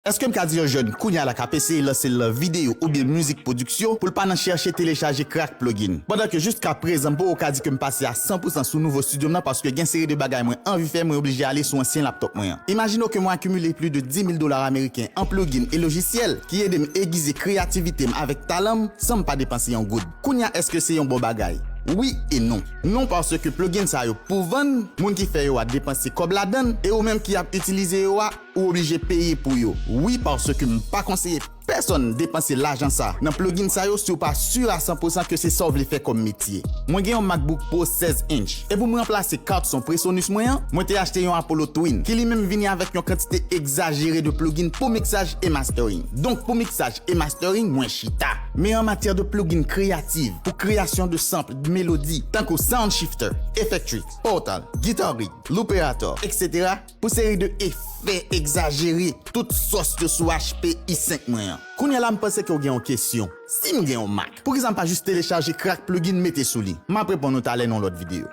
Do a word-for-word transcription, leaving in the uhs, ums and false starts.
Èske m ka di yon jèn kounye a la k ap eseye lanse l nan videyo oubyen mizik pwodiksyon pou l pa nan chèche telechaje crack plugin? Pandan ke jiska prezan m poko ka di ke m pase a san pou san sou nouvo estidyo m nan paske gen seri de bagay mwen anvi fè mwen oblije ale sou ansyen laptop mwen an. Imajine w ke mwen akimile plis de dis mil dola ameriken an plugin e lojisyèl ki ede m egize kreyativite m avèk talan m san m pa depanse yon goud. Kounye a èske se yon bon bagay? Wi e non. Non paske plugin sa yo pou vann, moun ki fè yo a depanse kòb ladan l e ou menm ki ap itilize yo a ou oblije peye pou yo. Wi paske m pa konseye pèsonn depanse lajan sa nan plugin sa yo si w pa si a san pou san ke se sa w vle fè kòm metye. Mwen gen yon MacBook Pro sèz inch e pou m ranplase kat son Presonus mwen an, mwen te achte yon Apollo Twin ki li menm vini avèk yon kantite egzajere de plugin pou miksaj e mastering. Donk pou miksaj e mastering mwen chita. Men an matyè de plugin kreyatif pou kreyasyon de sample, melodi, tankou Sound Shifter, Effectrix, Portal, Guitar Rig, Looperator, et cetera, pou seri de efè egzajere, tout sòs yo sou H P i senk mwen an. Kounye a la m panse ke w gen yon kesyon. Si m gen yon Mac, poukisa m pa jis telechaje crack plugin mete sou li? M ap reponn ou talè nan yon lòt videyo.